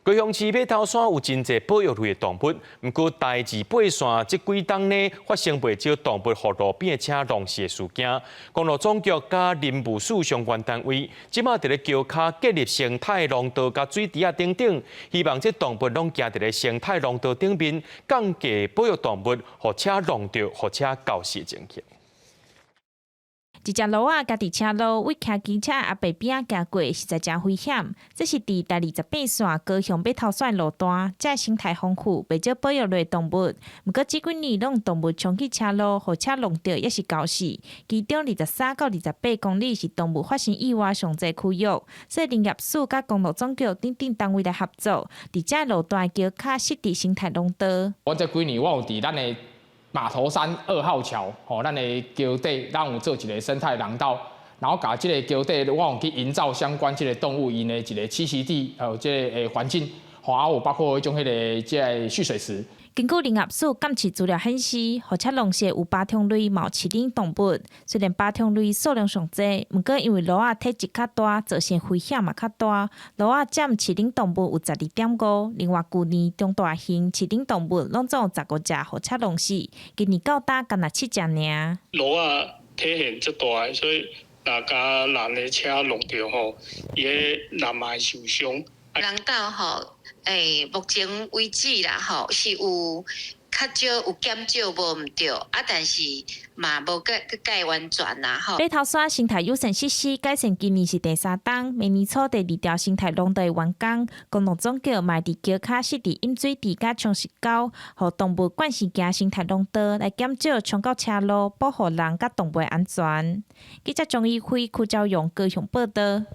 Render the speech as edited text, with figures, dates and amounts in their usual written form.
高雄市碼頭山有真濟保育類的動物，毋過台二八線這幾冬呢發生袂少動物予路邊的車撞死的事件。公路總局佮林務署相關單位，這馬佇咧橋跤建立生態廊道佮水池仔等等，希望這動物攏行佇咧生態廊道頂面，降低保育動物予車撞著、予車絞死的情形。一隻驢仔跏佇車路，對騎機車阿伯邊仔行過，實在誠危險。這是佇台28線高雄碼頭山路段，這生態豐富，袂少保育類動物。毋過這幾年攏動物衝去車路，予車撞著，抑是絞死。其中23到28公里是動物發生意外上濟區域，所以林業署佮公路總局等等單位來合作，佇這路段橋跤設置生態廊道。我這幾年我有佇咱的碼頭山二號橋，吼，咱的橋底，咱有做一个生態廊道，然後共這个橋底，我有去營造相關這个動物𪜶的一个棲息地，還有這个環境，吼，啊有包括彼種彼个這个蓄水池。根據林業署監視資料顯示，予車撞死有爬蟲類嘛有飼養動物。雖然爬蟲類數量上濟，毋過因為驢仔體積較大，造成危險嘛較大。驢仔佔飼養動物有12.5，另外舊年中大型飼養動物攏總有15隻予車撞死，今年到今干焦七隻爾。驢仔體型足大，所以若共人的車撞著吼，伊个人嘛會受傷。廊道吼，目前為止啦吼，是有較少有減少無毋對，啊，但是嘛無閣蓋完全啦吼。碼頭山生態友善設施改善今年是第三冬，明年初第二條生態廊道會完工。公路總局嘛佇橋跤設置飲水池佮沖洗溝，予動物慣勢行生態廊道，來減少衝到車路，保護人佮動物安全。記者張怡輝、柯昭勇高雄報導。